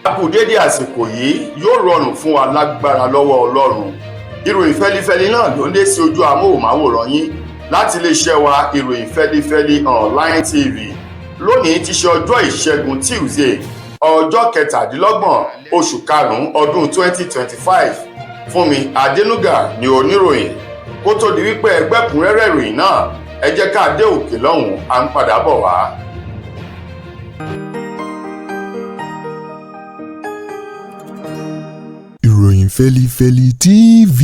A kú dédé àsìkò yìí, yóò rọrùn fún wa lágbára lọ́wọ́ Ọlọ́run. Ìròyìn fẹ́lifẹ́li náà ló ń dé sí ojú amóhùnmáwòrán yín láti iléeṣẹ́ wa, Ìròyìn Fẹ́lifẹ́li Online TV. Lónìí ti ṣe ọjọ́ Ìṣẹ́gun Tuesday, ọjọ́ 27 oṣù karùn-ún ọdún 2025. Fúnmi Adénúgà ni oníròyìn. Kó tó di wípé ẹgbẹ́kùnrẹ́rẹ́ ìròyìn náà, ẹ jẹ́ ká dé òkè lọ́hùn-ún, à ń padà bọ̀ wá. Ìròyìn Fẹ́lifẹ́li TV,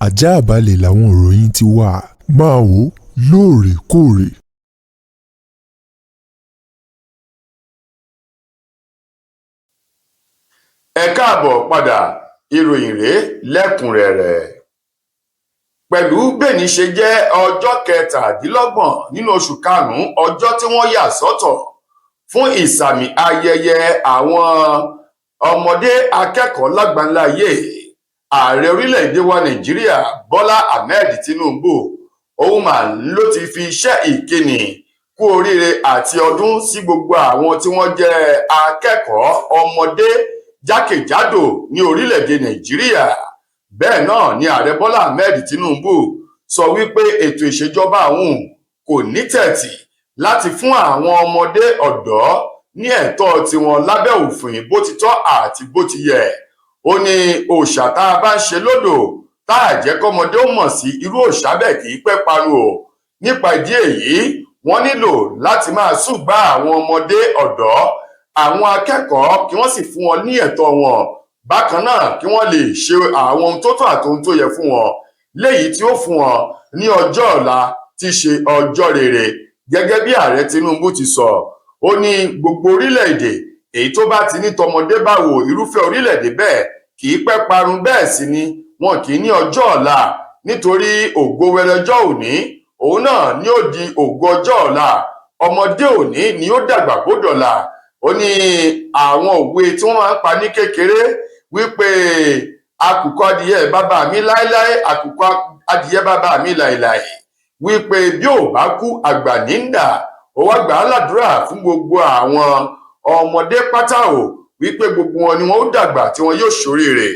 àjààbálẹ̀ làwọn ìròyìn ti wà, máa wò lóòrèkóòrè. Ẹ káàbọ̀ padà, ìròyìn rèé lẹ́kùnrẹ́rẹ́. Pẹ̀lú bẹ́ẹ̀ni ṣe jẹ́ ọjọ́ 27 nínú oṣù karùn-ún, ọjọ́ tí wọ́n yà sọ́tọ̀ fún ìsàmì ayẹyẹ àwọn ọmọdé akẹ́kọ̀ọ́ lágbàńláyé, ààrẹ orílẹ̀-èdè wa Nàìjíríà Bọ́lá Ahmed Tinubu òun mà ló ti fi iṣẹ́ ìkíni kú oríire àti ọdún sí gbogbo àwọn tí wọ́n jẹ́ akẹ́kọ̀ọ́ ọmọdé jákèjádò ní orílẹ̀-èdè Nàìjíríà. Bẹ́ẹ̀ náà ni ààrẹ Bọ́lá Ahmed Tinubu sọ wípé ètò ìṣèjọba òun kò ní tẹ̀tì láti fún àwọn ọmọdé ọ̀dọ́ ní ẹ̀tọ́ tiwọn lábẹ́ òfin bó ti tọ́ àti bó ti yẹ. Ó ní òòṣà tá a bá ń ṣe lódò tá a jẹ́ kọ́mọdé ó mọ̀ sí, irú òòṣà bẹ́ẹ̀ kì í pẹ́ parun o. Nípa ìdí èyí, wọ́n nílò láti máa ṣùgbà àwọn ọmọdé ọ̀dọ́, àwọn akẹ́kọ̀ọ́, kí wọ́n sì fún wọn ní ẹ̀tọ́ wọn. Bákan náà, kí wọ́n lè ṣe àwọn ohun tó tọ́ àti ohun tó yẹ fún wọn, léyìí tí ó fún wọn ní ọjọ́ ọ̀la tí ṣe ọjọ́ rere. Gẹ́gẹ́ bí ààrẹ Tinubu ti sọ, ó ní gbogbo orílẹ̀-èdè èyí tó bá ti ní tọmọdé báwo, irúfẹ́ orílẹ̀-èdè bẹ́ẹ̀ kì í pẹ́ parun, bẹ́ẹ̀ sì ni wọn kì í ní ọjọ́ ọ̀la, nítorí ògo wẹrẹ ọjọ́ òní òun náà ni ó di ògo ọjọ́ ọ̀la, ọmọdé òní ni ó dàgbà bó dọ̀la. Ó ní àwọn òwe tí wọ́n máa ń pa ní kékeré wípé àkùkọ adìyẹ bàbá mi láéláé, àkùkọ adìyẹ bàbá mi láéláé, wípé bí ò bá kú, àgbà ní ń dà. Ó wá gbà á ládùúrà fún gbogbo àwọn ọmọdé pátá o wípé gbogbo wọn ni wọn ó dàgbà tí wọn yóò ṣoríire.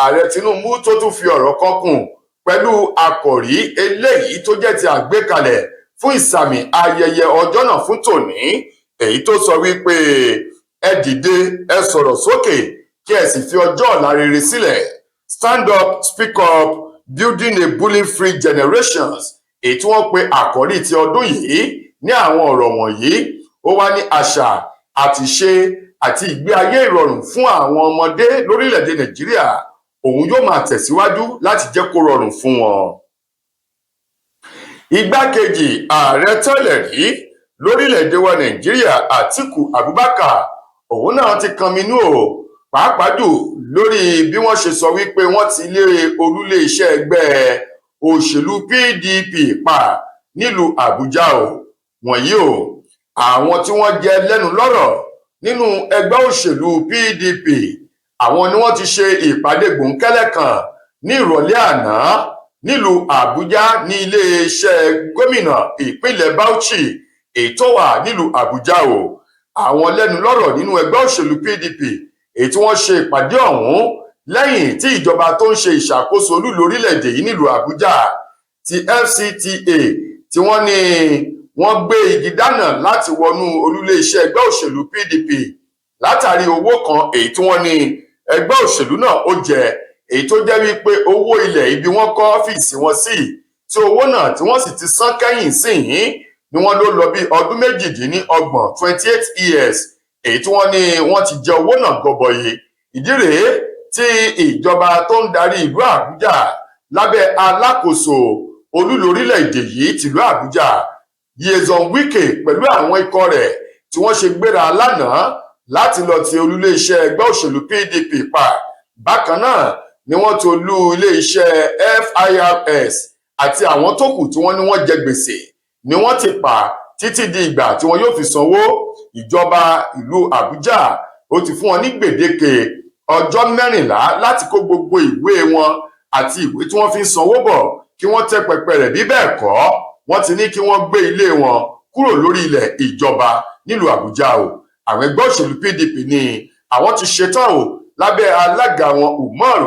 Ààrẹ Tinubu tó tún fi ọ̀rọ̀ kan kùn pẹ̀lú àkòrí eléyìí tó jẹ́ ti àgbékalẹ̀ fún ìsàmì ayẹyẹ ọjọ́ náà fún tòní, èyí tó sọ wípé ẹ dìde, ẹ sọ̀rọ̀ sókè, kí ẹ sì fi ọjọ́ ọ̀la rere sílẹ̀, "Stand up, speak up, building a bully-free generations", èyí tí wọ́n pe àkọ́rí ti ọdún yìí. Ní àwọn ọ̀rọ̀ wọ̀nyí, ó wá ní àṣà àti ṣe àti ìgbé ayé ìrọ̀rùn fún àwọn ọmọdé lórílẹ̀‐èdè Nàìjíríà, òun yóò máa tẹ̀síwájú láti jẹ́ kó rọrùn fún wọn. Igbákejì ààrẹ tẹ́lẹ̀ rí lórílẹ̀‐èdè wa Nàìjíríà, Àtíkù Abubakar, òun náà ti kànmínú o, pàápàá jù lórí bí wọ́n ṣe sọ wípé wọ́n ti lé olúlé iṣẹ́ ẹgbẹ́ òṣèlú PDP pa nílùú Àbújá o. Wọ̀nyí o, àwọn tí wọ́n jẹ lẹ́nu lọ́rọ̀ nínú ẹgbẹ́ òṣèlú PDP, àwọn ni wọ́n ti ṣe ìpàdé gbòǹkẹ́lẹ́ kan ní ìrọ̀lẹ́ àná nílùú Àbújá ní iléeṣẹ́ gómìnà ìpínlẹ̀ Bauchi èyí tó wà nílùú Àbújá o. Àwọn lẹ́nu lọ́rọ̀ nínú ẹgbẹ́ òṣèlú PDP èyí tí wọ́n ṣe ìpàdé ọ̀hún lẹ́yìn tí ìjọba tó ń ṣe ìṣàkóso olúlu orílẹ̀-èdè yìí nílùú Àbújá ti FCTA tí wọ́n ní wọ́n gbé igi dáná láti wọnú olúlé iṣẹ́ ẹgbẹ́ òṣèlú PDP látàrí owó kan èyí tí wọ́n ní ẹgbẹ́ òṣèlú náà ó jẹ, èyí tó jẹ́ wípé owó ilẹ̀ ibi wọ́n kọ́ ọ́fíìsì wọn sí, tí owó náà tí wọ́n sì ti san kẹ́yìn sí yìí ni wọ́n ló lọ bí ọdún 28, 28 years, èyí tí wọ́n ní wọ́n ti jẹ owó náà gọbọyé. Ìdí rèé tí ìjọba tó ń darí ìlú Àbújá lábẹ́ alákòóso olúlu orílẹ̀-èdè yìí tìlú Àbújá, Nyesom Wike, pẹ̀lú àwọn ikọ̀ rẹ̀ tí wọ́n ṣe gbéra lánàá láti lọ ti olú iléeṣẹ́ ẹgbẹ́ òṣèlú PDP pa. Bákan náà ni wọ́n ti olú iléeṣẹ́ FIRS àti àwọn tó kù tí wọ́n ní wọ́n jẹ gbèsè ni wọ́n ti pa títí di ìgbà tí wọn yóò fi sanwó. Ìjọba ìlú Àbújá ó ti fún wọn ní gbèdéke ọjọ́ 14 láti kó gbogbo ìwé wọn àti ìwé tí wọ́n fi ń sanwó bọ̀, kí wọ́n tẹ́ pẹpẹ rẹ̀. Bí bẹ́ẹ̀ kọ́, wọ́n ti ní kí wọ́n gbé ilé wọn kúrò lórí ilẹ̀ ìjọba nílùú Àbújá o. Àwọn ẹgbẹ́ òṣèlú PDP ní Àwọn ti ṣetán o lábẹ́ alága wọn, Umar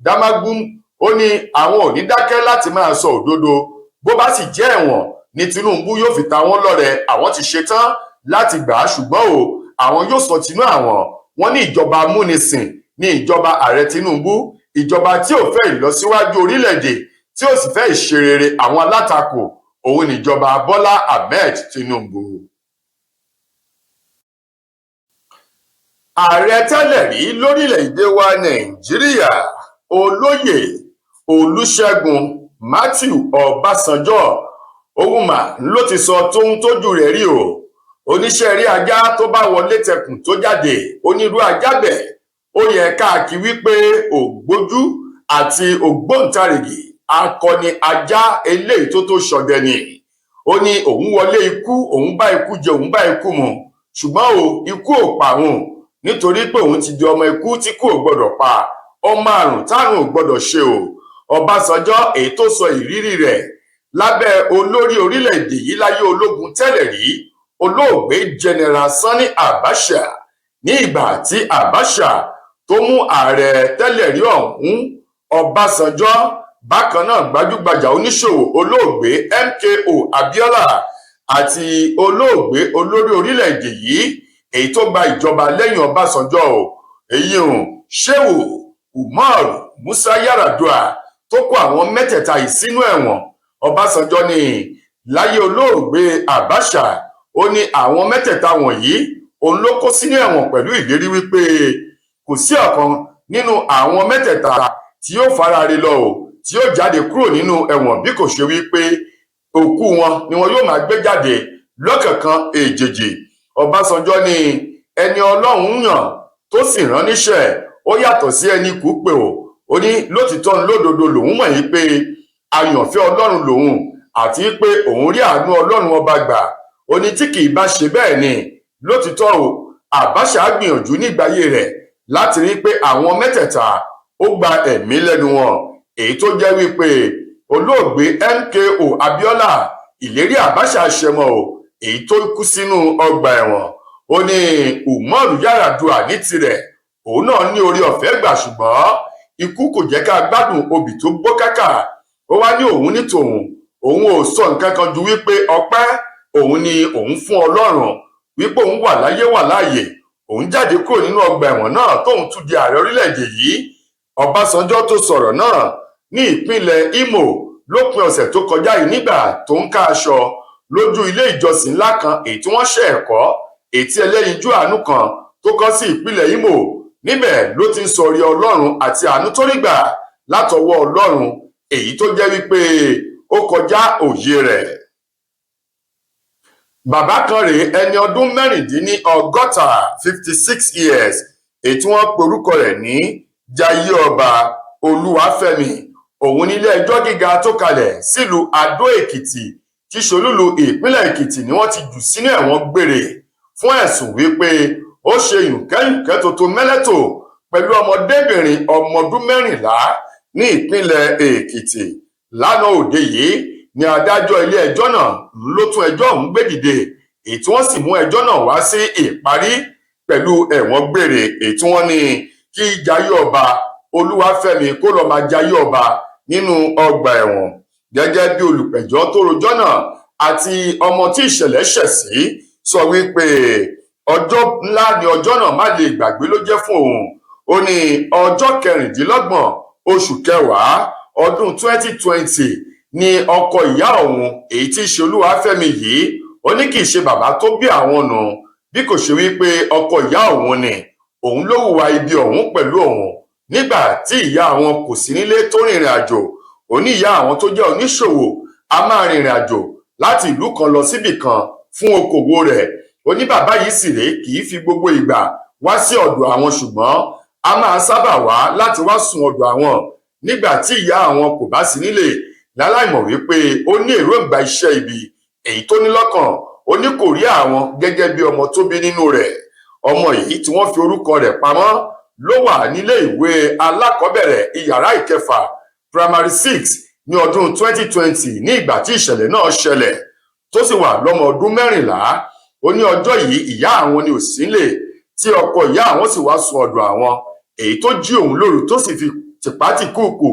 Damagum. Ó ní àwọn ò ní dákẹ́ láti máa sọ òdodo. Bó bá sì jẹ́ ẹ̀wọ̀n ní Tinubu yóò fi ta wọ́n lọ́rẹ, àwọn ti ṣetán láti gbà á, ṣùgbọ́n o, àwọn yóò sọ tinú àwọn. Wọ́n ní ìjọba amúnisìn ní ìjọba ààrẹ Tinubu, ìjọba tí ò fẹ́ ìlọsíwájú orílẹ̀-èdè, tí ò sì fẹ́ ìṣerere àwọn alátakò, òun níjọba Bọ́lá Ahmed Tinubu. Ààrẹ tẹ́lẹ̀ rí lórílẹ̀-èdè wa Nàìjíríà, Olóyè Olúṣẹ́gun Matthew Ọbásanjọ́, òun mà ló ti sọ tóun tójú rẹ̀ rí o. Oníṣẹ́ rí ajá tó bá wọlé tẹkùn tó jáde, onírú ajá bẹ̀ ó yẹ káàkiri wípé ògbójú àti ògbóǹtarìgì akọni ajá eléyìí tó tó ṣọdẹ ni. Ó ní òun wọlé ikú, òun bá ikú jẹ, òun bá ikú mu, ṣùgbọ́n o, ikú ò pa òun, nítorí pé òun ti di ọmọ ikú tí kò gbọdọ̀ pa, ọmọ àrùn tárùn ò gbọdọ̀ ṣe o. Ọbásanjọ́, èyí tó sọ ìrírí rẹ̀ lábẹ́ olórí orílẹ̀-èdè yìí láyé ológun tẹ́lẹ̀ rí, olóògbé General Sani Abacha, ní ìgbà tí Abacha tó mú ààrẹ tẹ́lẹ̀ rí ọ̀hún Ọbásanjọ́, bákan náà gbajúgbajà oníṣòwò olóògbé MKO Abiola àti olóògbé olórí orílẹ̀-èdè yìí èyí tó gba ìjọba lẹ́yìn Ọbásanjọ́ o, èyí ò Shehu Umar Musa Yar'Adua, tó kó àwọn mẹ́tẹ̀ẹ̀ta yìí sínú ẹ̀wọ̀n. Ọbásanjọ́ ní láyé olóògbé Abacha, ó ní àwọn mẹ́tẹ̀ẹ̀ta wọ̀nyí òun ló kó sínú ẹ̀wọ̀n pẹ̀lú ìlérí wípé kò sí ọ̀kan nínú àwọn mẹ́tẹ̀ẹ̀ta tí yóò farare lọ o, tí yóò jáde kúrò nínú ẹ̀wọ̀n, bí kò ṣe wípé òkú wọn ni wọn yóò máa gbé jáde lọ́kọ̀ọ̀kan èjèèjì. Ọbásanjọ́ ní ẹni Ọlọ́run yàn tó sì rán níṣẹ́ ó yàtọ̀ sí ẹni kú pé o. Ó ní lótìtọ́ lódodo lòun mọ̀ yìí pé àyànfẹ́ Ọlọ́run lòun àti pé òun rí àánú Ọlọ́run ọba gbà. Ó ní tí kì í bá ṣe bẹ́ẹ̀ ni, lótìtọ́ o, Abacha gbìyànjú nígbàyé rẹ̀ láti rí pé àwọn mẹ́tẹ̀ẹ̀ta ó gba ẹ̀mí lẹ́nu wọn, èyí tó jẹ́ wípé olóògbé MKO Abiola, ìlérí Abacha ṣẹmọ o, èyí tó kú sínú ọgbà ẹ̀wọ̀n. Ó ní Umaru Yar'Adua ní tirẹ̀, òun náà ní orí ọ̀fẹ́ gbà, ṣùgbọ́n ikú kò jẹ́ ká gbádùn obì tó gbó kákà. Ó wá ní òun ní tòun, òun ò sọ nǹkan kan ju wípé ọpẹ́ òun ni òun fún Ọlọ́run wípé òun wà láyé wà láàyè, òun jáde kúrò nínú ọgbà ẹ̀wọ̀n náà tóun tún di ààrẹ orílẹ̀-èdè yìí. Ọbásanjọ́ tó sọ̀rọ̀ náà ní ìpínlẹ̀ Imo lópin ọ̀sẹ̀ tó kọjá yìí nígbà tó ń ká aṣọ lójú ilé ìjọsìn ńlá kan èyí tí wọ́n ṣe ẹ̀kọ́, èyí tí ẹlẹ́yinjú àánú kan tó kọ́ sí ìpínlẹ̀ Imo. Níbẹ̀ ló ti ń sọ orí Ọlọ́run àti àánú tó rí gbà látọwọ́ Ọlọ́run, èyí tó jẹ́ wípé ó kọjá òye rẹ̀. Bàbá kan rèé, ẹni ọdún 66, 56 years, èyí tí wọ́n porúkọ rẹ̀ ní Jayéọba Olúwafẹ́mi. Òun nílé ẹjọ́ gíga tó kalẹ̀ sílùú Adó Èkìtì tí ṣolúlu ìpínlẹ̀ Èkìtì ni wọ́n ti jù sínú ẹ̀wọ̀n gbére fún ẹ̀sùn wípé ó ṣe yùnkẹ́yùnkẹ́ tuntun mẹ́lẹ́tò pẹ̀lú ọmọdébìnrin ọmọ ọdún 14 ní ìpínlẹ̀ Èkìtì. Lánàá òde yìí ni adájọ́ ilé ẹjọ́ náà ló tún ẹjọ́ ọ̀hún gbé dìde, èyí tí wọ́n sì mú ẹjọ́ náà wá sí ìparí pẹ̀lú ẹ̀wọ̀n gbére, èyí tí wọ́n ní kí Jayéọba Olúwafẹ́mi kó lọ́ọ́ máa jayé ọba nínú ọgbà ẹ̀wọ̀n. Gẹ́gẹ́ bí olùpẹ̀jọ́ tó rojọ́ náà àti ọmọ tí ìṣẹ̀lẹ̀ ṣẹ̀ sí sọ wípé ọjọ́ ńlá ni ọjọ́ náà, má lè gbàgbé ló jẹ́ fún òun. Ó ní ọjọ́ 26 oṣù kẹwàá ọdún 2020 ni ọkọ ìyá òun, èyí tí í ṣe Olúwafẹ́mi yìí, ó ní kì í ṣe bàbá tó bí àwọn nù, bí kò ṣe wípé ọkọ ìyá òun ni, òun ló hùwà ibi ọ̀hún pẹ̀lú òun nígbà tí ìyá àwọn kò sí nílé tó rìnrìn àjò. Ó ní ìyá àwọn tó jẹ́ oníṣòwò a máa rìnrìn àjò láti ìlú kan lọ síbì kan fún okòwò rẹ̀. Ó ní bàbá yìí sì rèé, kì í fi gbogbo ìgbà wá sí ọ̀dọ̀ àwọn, ṣùgbọ́n a máa sábà wá láti wá sùn ọ̀dọ̀ àwọn nígbà tí ìyá àwọn kò bá sí nílé, láláìmọ̀ wípé ó ní èròǹgbà iṣẹ́ ibi èyí tó ní lọ́kàn. Ó ní kò rí àwọn gẹ́gẹ́ bí ọmọ tó bí nínú rẹ̀. Ọmọ yìí tí wọ́n fi orúkọ rẹ̀ pamọ́ ló wà nílé ìwé alákọ̀ọ́bẹ̀rẹ̀ ìyàrá ìkẹfà, primary 6, ní ọdún 2020 ní ìgbà tí ìṣẹ̀lẹ̀ náà ṣẹlẹ̀, tó sì wà lọ́mọ ọdún 14. Ó ní ọjọ́ yìí ìyá àwọn ni ò sí nílé. Tí ọkọ ìyá àwọn sì wá sùn ọ̀dọ̀ àwọn, èyí tó jí òun lóru tó sì fi tìpátìkúùkù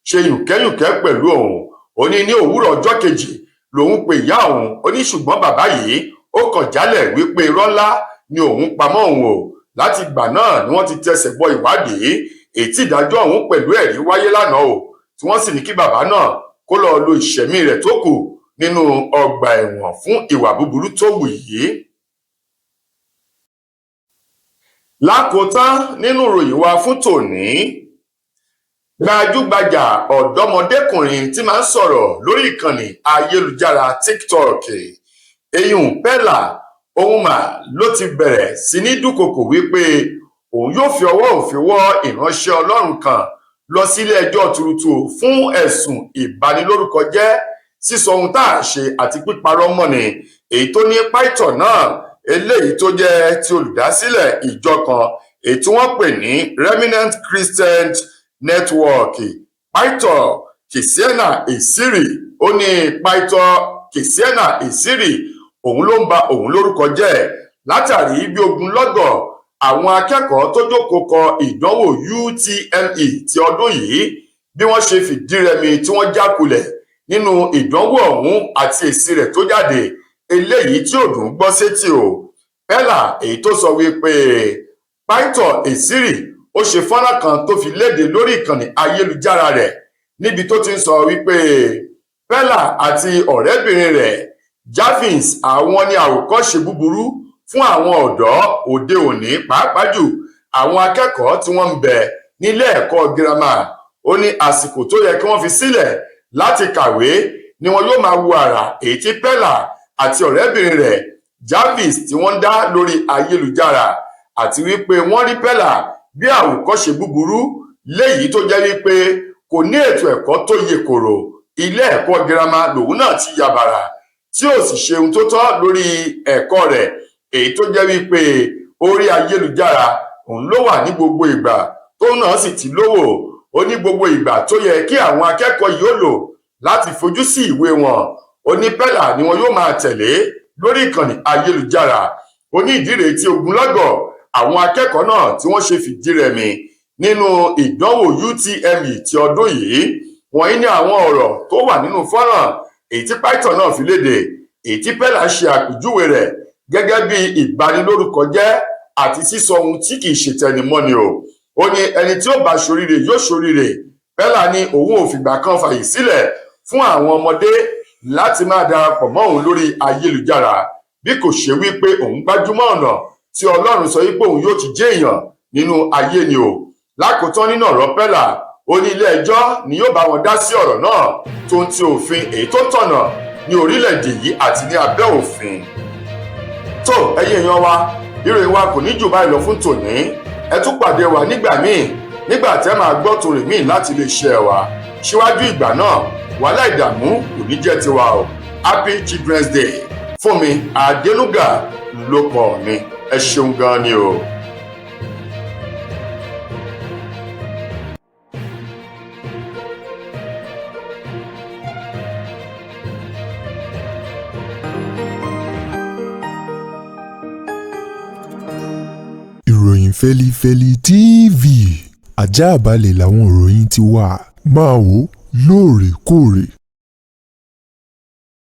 ṣe yùnkẹ́yùnkẹ́ pẹ̀lú òun. Ó ní ní òwúrọ̀ ọjọ́ kejì lòun pe ìyá òun. Ó ní ṣùgbọ́n bàbá yìí ó kọ̀ jálẹ̀ wípé irọ́ ńlá ni òun pamọ́ òun o. Láti ìgbà náà ni wọ́n ti tẹsẹ̀ bọ ìwádìí, èyí tí ìdájọ́ ọ̀hún pẹ̀lú ẹ̀rí wáyé lánàá o, tí wọ́n sì ní kí bàbá náà kó lọ́ọ́ lo ìṣẹ̀mí rẹ̀ tó kù nínú ọgbà ẹ̀wọ̀n fún ìwà búburú tó wù yìí. Lákòótán nínú ìròyìn wa fún tòní, gbajúgbajà ọ̀dọ́mọdékùnrin tí máa ń sọ̀rọ̀ lórí ìkànnì ayélujára TikTok, eyín Pella Ohunma, ló ti bẹ̀rẹ̀ sí ní dúnkokò wípé òun yóò fi ọwọ́ òfin wọ́ ìránṣẹ́ Ọlọ́run kan lọ sílé ẹjọ́ tuurutu fún ẹ̀sùn ìbanilórúkọjẹ́, sísọ ohun tá a ṣe àti píparọ́ mọ́ni, èyí tó ní pító náà eléyìí tó jẹ́ ti olùdásílẹ̀ ìjọ kan èyí tí wọ́n pè ní Remnant Christian Network, Pító Kìsíẹ́nà Ìsírì. Ó ní Pító Kìsíẹ́nà Ìsírì òun ló ń ba òun lórúkọ jẹ́ látàrí bí ogunlọ́gọ̀ àwọn akẹ́kọ̀ọ́ tó jókòó kọ ìdánwò UTME ti ọdún yìí bí wọ́n ṣe fìdí rẹmi tí wọ́n já kulẹ̀ nínú ìdánwò ọ̀hún àti èsì rẹ̀ tó jáde, eléyìí tí ò dùn gbọ́ sétí o. Pella èyí tó sọ wípé Pító Ìsírì ó ṣe fọ́nrán kan tó fi léde lórí ìkànnì ayélujára rẹ̀ níbi tó ti ń sọ wípé Pella àti ọ̀rẹ́bìnrin rẹ̀ Javins àwọn ni àwòkọ́ṣe búburú fún àwọn ọ̀dọ́ òde òní, pàápàá jù àwọn akẹ́kọ̀ọ́ tí wọ́n ń bẹ nílé ẹ̀kọ́ girama. Ó ní àsìkò tó yẹ kí wọ́n fi sílẹ̀ láti kàwé ni wọn yóò máa wo àrà èyí tí Pella àti ọ̀rẹ́bìnrin rẹ̀ Jarvis tí wọ́n ń dá lórí ayélujára, àti wípé wọ́n rí Pella bí àwòkọ́ṣe búburú léyìí tó jẹ́ wípé kò ní ètò ẹ̀kọ́ tó yè kòrò, ilé ẹ̀kọ́ girama lòun náà ti yàbàrà tí ò sì ṣe ohun tó tọ́ lórí ẹ̀kọ́ rẹ̀, èyí tó jẹ́ wípé orí ayélujára òun ló wà ní gbogbo ìgbà tóun náà sì ti lówó. Ó ní gbogbo ìgbà tó yẹ kí àwọn akẹ́kọ̀ọ́ yìí ó lò láti fojú sí ìwé wọn, ó ní Pella ni wọn yóò máa tẹ̀lé lórí ìkànnì ayélujára. Ó ní ìdí rèé tí ogunlọ́gọ̀ àwọn akẹ́kọ̀ọ́ náà tí wọ́n ṣe fìdí rẹmi nínú ìdánwò UTME ti ọdún yìí. Wọ̀nyí ni àwọn ọ̀rọ̀ tó wà nínú fọ́nrán èyí tí Pító náà fi léde, èyí tí Pella ṣe àpèjúwe rẹ̀ gẹ́gẹ́ bí ìbanilórúkọjẹ́ àti sísọ ohun tí kìí ṣe tẹnimọ́ni o. Ó ní ẹni tí ó bá ṣoríire yóò ṣoríire. Pella ní òun ò fìgbà kan fàyè sílẹ̀ fún àwọn ọmọdé láti máa darapọ̀ mọ́ òun lórí ayélujára, bí kò ṣe wípé òun gbájúmọ́ ọ̀nà tí Ọlọ́run sọ wípé òun yóò ti jẹ́ èèyàn nínú ayé ni o. Lákòótán nínú ọ̀rọ̀ Pella, ó ní ilé ẹjọ́ ni yóò bá wọn dá sí ọ̀rọ̀ náà tó ń ti òfin èyí tó tọ̀nà ní orílẹ̀-èdè yìí àti ní abẹ́ òfin. Tó ẹ̀yin èèyàn wa, ìròyìn wa kò ní jù báyìí lọ fún tòní. Ẹ tún pàdé wa nígbà míì nígbà tẹ́ máa gbọ́ torí míì láti lè ṣe wa. Síwájú ìgbà náà, wàhálà ìdààmú kò ní jẹ́ tiwa o. Happy Children's Day. Fún mi Adénúgà ló kọ mi, ẹ ṣeun gan ni o. Ìròyìn Fẹ́lifẹ́li TV, àjààbálẹ̀ làwọn ìròyìn ti wà. Máa wò lóòrèkóòrè.